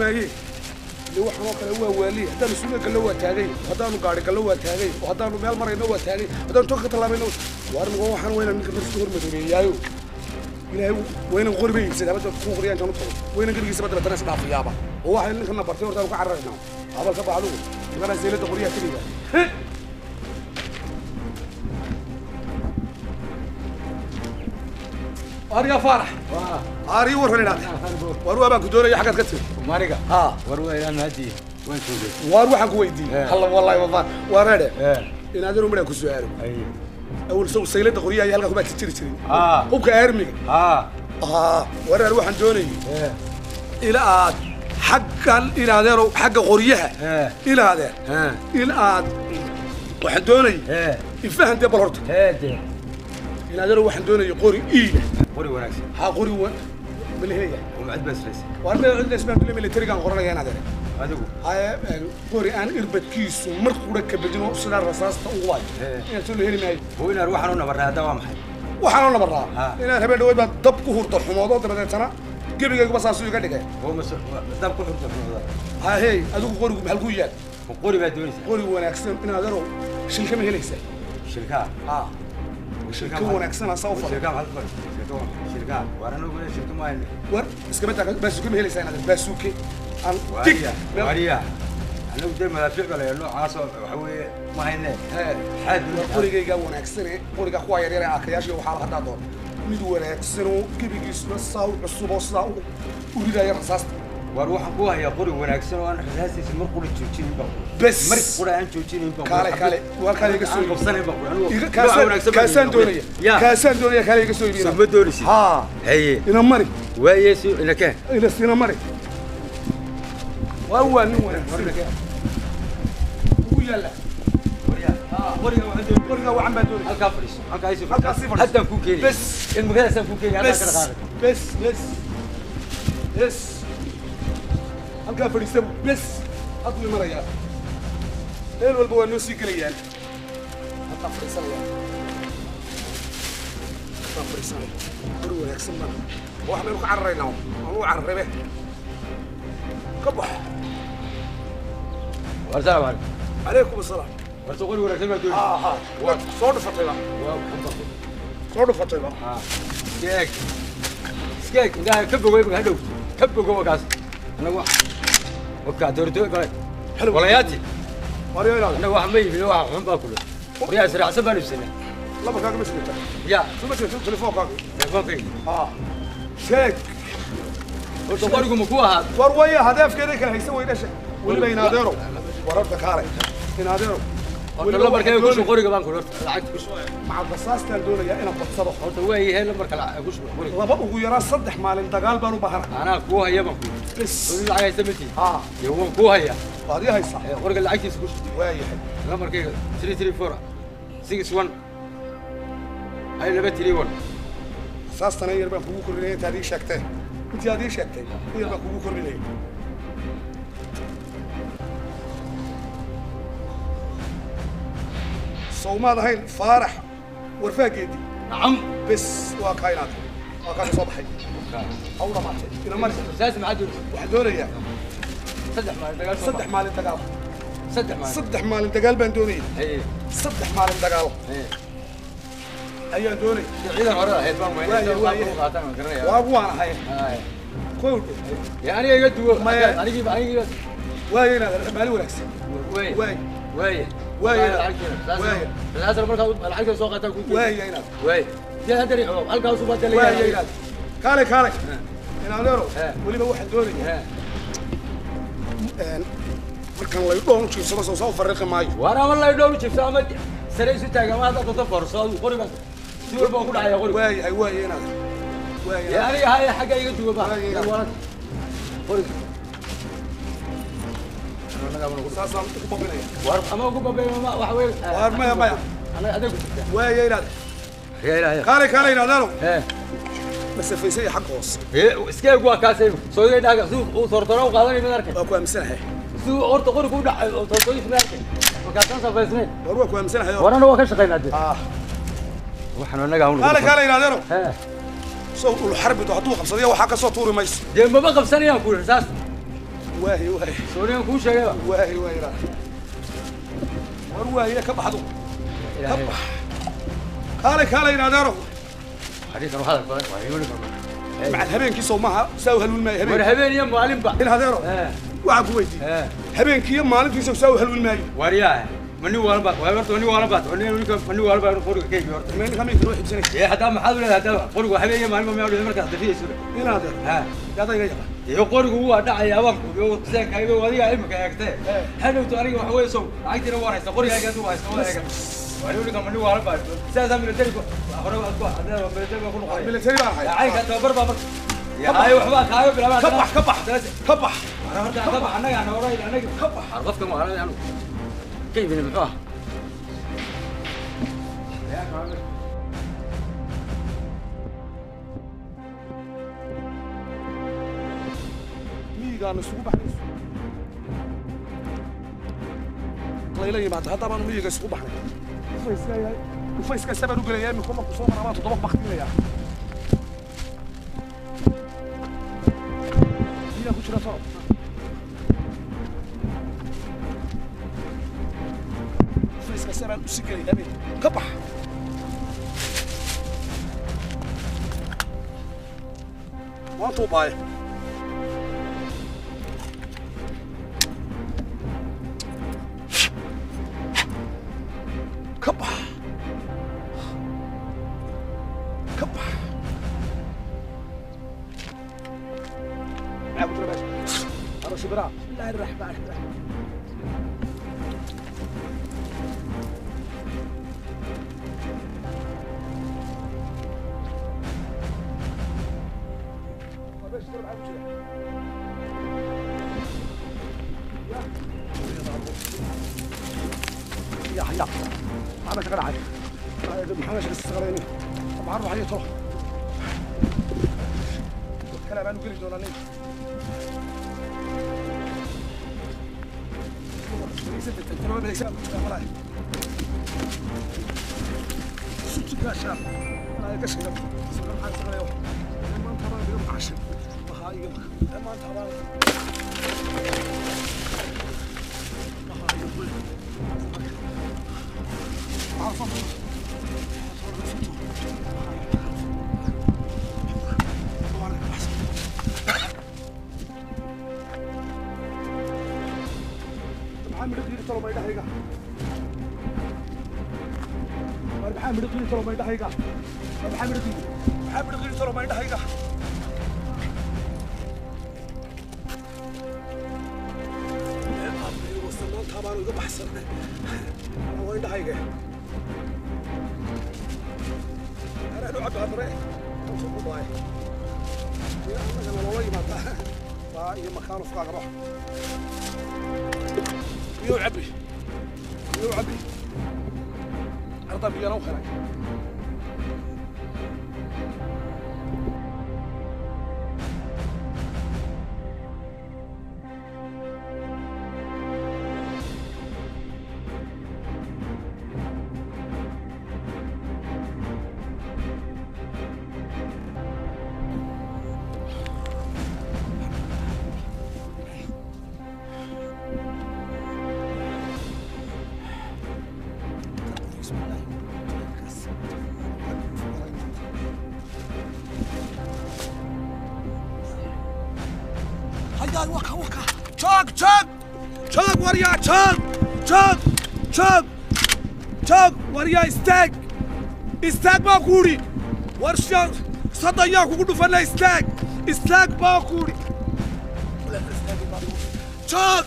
maaye ile waxaan oo kale waa waaliye haddaanu suuga gallo waa taagay haddaanu gaari gallo waa taagay haddaanu meel marayno waa taagay haddaanu toka ka tallaabayno waar mugo waxaan weynan ninka markii hormadoobeeyaayo ilaahay weynan qori bay iibsaday habada ku qoriyaa intaan u tago weynan gebigiisaba dabeetana is dhaafiyaaba oo waxay ninkana bartay hortaanu ka cararaynaa habal ka bax adigu nimanaa seylada qoryaha keliya أريا فرح أري ورهن هذا وروح بقى كدورة يا حاجة كتير ماريكا ها وروح إلى نادي وين توجد وروح كويدي هلا والله والله ورده إن هذا رمنا كسواره أول سو سيلة تقولي يا هلا كم تشتري تشتري هو كأرمي ورا روح عندوني إلى حق إلى هذا حق قرية إلى هذا إلى وحدوني يفهم ده بالهرت إلى هذا روح عندوني قري إيه قري وناكسي ها قري ون من هي ومعد بس ليس وأنا عندنا اسمه اللي من اللي قرنا أنا هذا هذا هاي قري أنا إربط كيس ومرق وركب بدون صدر رصاص تقواي أنا تقول هني معي هو إن أروح أنا برا هذا وامحي وحنا برا إن هبل دوي بدب كهور طرحموضة تبدأ سنة قبل كي بس أسوي كده هو مس دب كهور طرحموضة ها هي أدوك قري بهالقويات قري بدوني قري وناكسن إن هذا رو شركة من هليسة شركة شركة وناكسن سوف شركة بهالقوي شركة وأنا نقول شركة ما هي ور بس كمان بس كم هليسة أنا بس أوكي واريا واريا أنا بدي مدافع ولا إنه عاصم وحوي ما هي حد قرية جا وناكسن قرية خويا يا عكياش وحال حتى دور مدو وناكسن وكيف يجلس صاو الصبح صاو وريدا يا رصاص واروح أخوها يا قري وناكسن وأنا حساسي مر قري تشوتشين بقول بس مر قري أنا تشوتشين بقول كالي كالي وكالي يقصوا قبصني بقول كاسان دونية كاسان دونية كالي يقصوا يبينا سمو دونية ها هي إلى مري ويسو إلى كان إلى سينا مري وهو نور ويلا قرية وعم بدوري الكافريس الكافريس حتى نكون بس المجال سنكون كيني بس بس بس بس الكافريس بس أطوي مرة يا إيه والبوا نوسي كريان الكافريس يا الكافريس قرية يا سمنا واحد منك عرينا هو عربه كبح السلام عليكم عليكم السلام برتقال ولا كلمة دول صور فطيبة صور فطيبة سكيك سكيك ده كبه ويبقى هدو كبه جوا كاس أنا واحد وكا دور قال حلو ولا ياتي ولا أنا واحد مي في واحد هم باكله ويا سرع سبع نفسنا لا ما كان مش كده يا شو بس تليفون كاك تليفون شيك وتقولكم مكوها وروية هدف كده كان هيسوي ده شيء واللي ينادروا ورد كاري ينادروا والله مركا يقول شو قرية بان كله لعبت مع الرصاص كان دون يا انا بتصرف horta waa yahay lambarka lacag ku shubo qoriga laba ugu yaraa saddex maalin dagaal baan u baahanahay anaa kuu haya baan ku bas qoriga lacag haysta mati haa dee waan kuu haya waad ii haysaa qoriga lacagtiisa ku shubo waa yahay lambarkayga 334 61 ay 231 rasaastana yar baan kugu kordhinaya intaad ii sheegtay intii aad ii sheegtay yar baan kugu kordhinaya soomaad ahayn faarax warfaageedii nacam bes waa kaa inaad waa kaa soo baxay ha u dhamaatay ina mari rasaas maxaa doonaysaa waxaan doonayaa saddex maalin dagaal saddex maalin dagaal saddex maalin saddex maalin dagaal baan doonayay saddex maalin dagaal ayaan doonayay ciidan hore ahayd baan weynay waa waan ahay kow ya aniga iga duwo anigiiba anigiiba waay inaad maalin wanaagsan waay waay waay waay waay rasaas markaa lacagta soo qaataa ku waay inaad waay dee hadda riixo halkaas u badan waay inaad kaale kaale inaad leero weliba waxaan doonayaa markaan la idhoon jiifsado soo soo farriqi maayo war ama la idhoon jiifsado ama sare isu taaga ama hadda dadka forso adigu qoriga si walba ku dhacaya qoriga waay waay inaad waay ya aniga haya xagga iga duwa ba qoriga saasaan ugu babinaya war ama ugu babinaya ma waxa weeye war maya maya ana adeeg ku jirta waay inaad ya ilaahay kaale kaale inaad leero masafaysay xagga hoose iska waa kaasay soo dhaaga si uu tortoro u qaadanay mid arkay waa ku aaminsanahay si uu horta qoriga u dhacay oo tortoro isma arkay markaasaan safaysnay war waa ku aaminsanahay warana waa ka shaqeynaa dee waxaan anaga un kaale kaale inaad leero soo ul xarbidu hadduu qabsadayo waxaa ka soo tuuri mayso dee maba qabsanayaan ku rasaas Waahi waahi. Sooriyan kuu sheegay ba. Waahi waahi ra. War waahi ka baxdo. Ka bax. Kaalay kaalay inadeero. Xadiikan hadal badan waa igu dhigan. Macal habeenkii soo maaha saa u halwin maayo habeen. War habeen iyo maalin ba. Inadeero. Waxaan ku weydiiyey. Habeenkii iyo maalintiisa saa u halwin maayo. Waryaa. Mani waalba waa horta mani waalba mani waalba qoriga ka iibi horta. Mani kamid ruux ibsanay. Ee hadaa maxaad u leedahay hadaa qorigu habeen iyo maalin ma miyaa markaas dafiyayso. Inadeero. Yaada iga yaqaan. Iyo qorigu waa dhacayaa waan ku iyo seenkayga adiga imika eegtay. Hadhowto aniga waxa weeye sow lacagtina waan haysta qorigayga waa haysta waa eega. Wariga mani waalba sidaas military hore waad ku hadaa military ku noqday. Military baan hay. Lacagta tababar baa marka. Ay waxba kaaga bilaabaa. Ka bax ka bax. Ka bax. Horta ka bax anaga aan horay anaga ka bax. Qofkan waa anaga كيف نبيعوها؟ miyigaanu isugu baxnay layla yimaada hadda baanu miyiga isugu baxnay ufayska sabaan u gelayaa imika markuu soo maraa baan 7 bakhtinayaa biyaa ku jira soo ufayska sabaan u sii gelay habeen ka bax waan tuubaaya. Ka bax ka bax maxaa ku jira meesha hada shibiraa. Bismillaahi raxmaani raxiim. يا يا ما شغل عادي ما شغل الصغيرين ما نروح عليه تروح كلام انا قلت ولا ليه Chug, chug, chug, warrior, chug, chug, chug, chug, warrior, stag, stag bakuri, warsha, sadaya kugudu fana stag, stag bakuri, chug,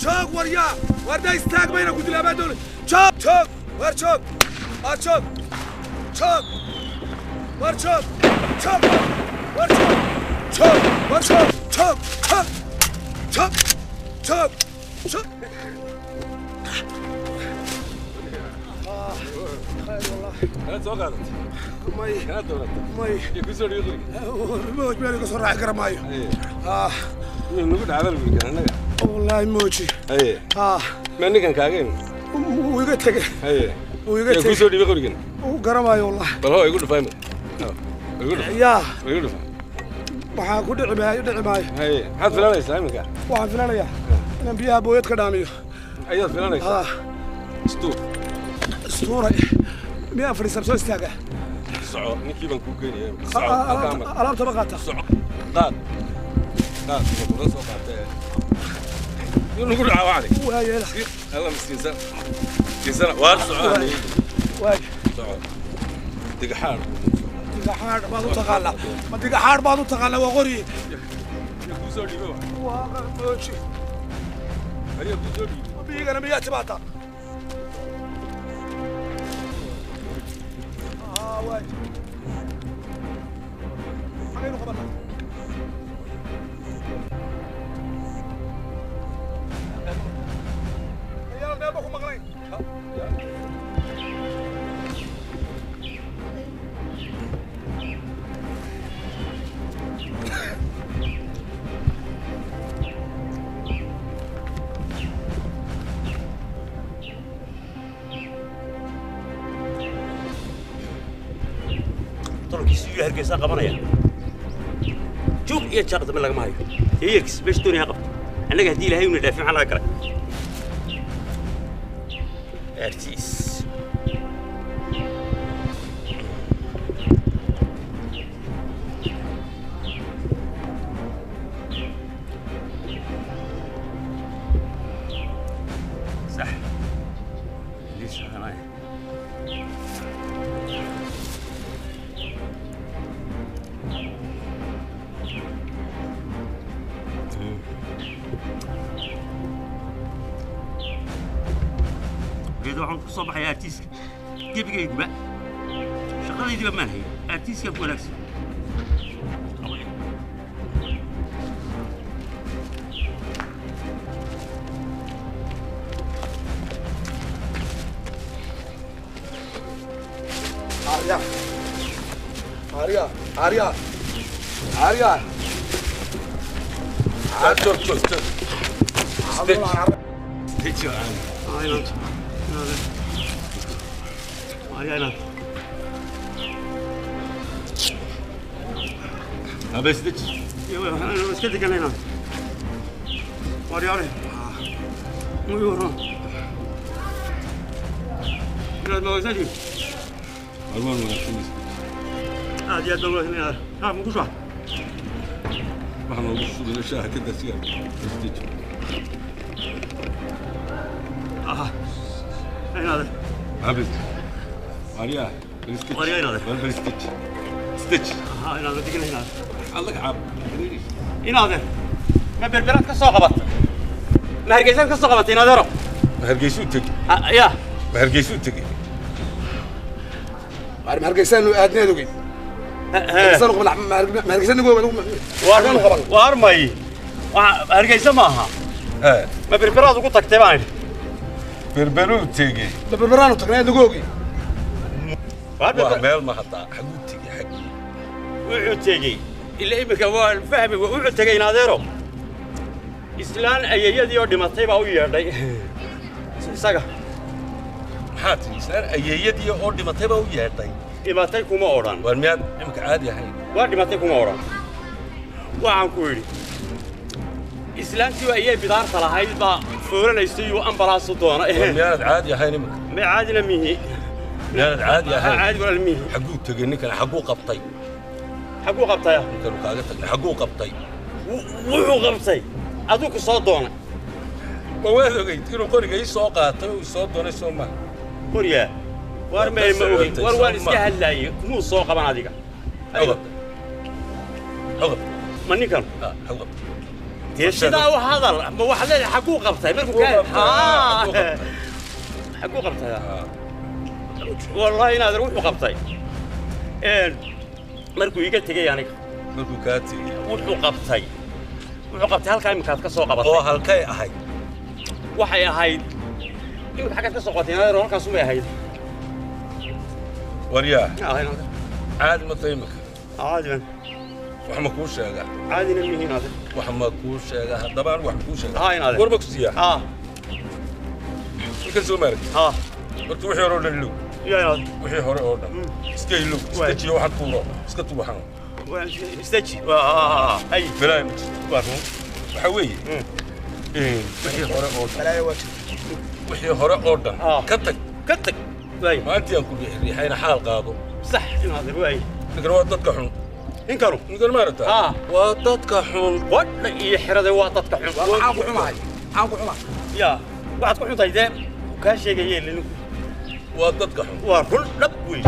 chug, warrior, warda stag bayna kudila badol, chug, chug, war chug, war chug, chug, war chug, chug, war chug, chug, war chug, chug, chug. Chug, chug, chug. أنا توقعت. ماي. أنا توقعت. ماي. يكسر يدري. موج مالك يكسر راعي كرمايو. نقول هذا اللي أنا. والله موجي. إيه. ما نكن كاجين. ويقتك. إيه. ويقتك. يكسر يدري. وكرمايو والله. بل هو يقول فاهم. يقول. يا. يقول فاهم. Waxaa ku dhici maayo, dhici maayo. Haye, maxaad filanaysaa iminka? Waxaan filanayaa inaan biyaha booyad ka dhaamiyo. Ayaad filanaysaa? Istuur. Istuuray. Miyaa fadhiisan soo istaaga? Soco, ninkii baan kuu geynayaa iminka. Soco, halkaa mar. Alaabta ma qaata. Soco. Qaad. Qaad, kula soo qaatee. Yuu nagu dhacaa wacdi. Waayeela. Alla miskiinsan. Miskiinsana, waar soco. Waay. Soco. Digaxaar. Digaxaar baad u taqaanaa. Ma digaxaar baad u taqaanaa waa qori. Yaa kuu soo dhiibay waa. Waa mooji. Ayaa kuu soo dhiibay. Biyigana miyaa timaata? Waay. Xagaynu qabanaa? Ayaan meelba ku maqnayn. Tolkiisu iyo Hargeysa qabanaya. Juuq iyo jaaq dambe lagama hayo. Yeerkiis meesha doonaya qabto. Annaga haddii Ilaahay una dhaafin maxaa laga galay? Artiis. صح. ليش أنا geedo waxaan ku soo baxayaa artiiska gebigayguba shaqadaydiiba maan hayn artiiska ku wanaagsan. Arya. Arya, Arya. Arya. Joog, joog, joog. Isdeji. Aynen. Aynen. Habe isdeji. Iska deganayna. Arya. Muyuuro. Inaad ma wanaagsan. Armaan wanaagsan isdeji. Aad iyo aad baan wanaagsan. Ha, ma ku shuba? Waxaan noogu shubay shaaha ka dasiya. Isdeji. Aha. Inaad. Habe. Arya, isdeji. Arya inaad. War isdeji. Isdeji. Aha, inaad deganayna inaad. Allah caab. Inaad. Ma berberaad ka soo qabatay? Ma Hargeysaad ka soo qabatay inaad ero? Ma Hargeysa u tegi. Ya. Ma Hargeysa u tegi. Maar ma Hargeysaanu aadneed ogeyn. Hargeysaanu qaban, ma Hargeysaanu qaban. Waar may. Waa Hargeysa ma aha. Ma berberaad ugu tagtay baan. Berberu tegi. Ma berberaanu tagnay nagu ogeyn. Waa meel ma hataa xaguu tegi xagii. Wuxuu tegey. Ilaa iminka waa fahmi wuxuu tegey inadeero. Islaan ayeeyadii oo dhimatay baa u yeedhay. Isaga. Maxaa tiri islaan ayeeyadii oo dhimatay baa u yeedhay? Dhimatay kuma odhan. War miyaad iminka caadi ahayn? Waa dhimatay kuma odhan. Waxaan ku yidhi islaantii waa ayay bidaarta lahayd baa fooranaysay uu ambalaas u doona. War miyaanad caadi ahayn iminka? Ma caadina mihi. Miyaanad caadi ahayn? Caadi walaal mihi. Xaguu tegey ninkan, xaguu qabtay? Xaguu qabtay? Ninkan uu kaaga tagnay, xaguu qabtay? Wuxuu qabtay aduu ku soo doonay. Ma waad ogeyd inuu qoriga ii soo qaatay oo ii soo doonay soo maaha? Qoriga? War ma ogeyn. War waan iska hadlaayay. Kumuu soo qaban adiga. Xogab. Xogab. Ma ninkan? Xogab. Dee sidaa u hadal. Ma waxaad leedahay xaguu qabtay markuu kaa xaguu qabtay? Wallahi inaadan wuxuu qabtay. Markuu iga tegey aniga. Markuu kaa tegey. Wuxuu qabtay. Wuxuu qabtay halkaa iminkaad ka soo qabatay. Oo halkay ahayd? Waxay ahayd iminka xaggaad ka soo qabatay inaadan halkaas ubay ahayd. Waryaa. Caadi ma tahay iminka? Caadi man. Wax ma kuu sheegaa? Caadina mihi inaadan. Wax ma kuu sheegaa? Haddaba anigu wax ma kuu sheegaa? Haa inaadan. War ma ku siiyaa? Haa. Ninkan soo maaragtay? Haa. Horta wixii hore oo dhan ilow. Yaa inaadan. Wixii hore oo dhan. Iska ilow, iska jiyo waxaad tuuro, iska tuur waxaan. Istaji. Hay. Balaayo ma jirto. Waa run. Waxa weeye, wixii hore oo dhan, Balaayo waa jirta. Wixii hore oo dhan ka tag. Ka tag. Waay. Maantii aan ku riixriixayna xaal qaado. Sax, inaadeer, waay. Ninkan waa dadka xun. Ninkanu? Ninkan maaragtaa waa dadka xun. Wadha iyo xirada waa dadka xun. Maxaan ku xumahay? Maxaan ku xumahay? Ya, waxaad ku xuntahay dee kaa sheegayeen ninku. Waa dadka xun. Waa run dhab wey.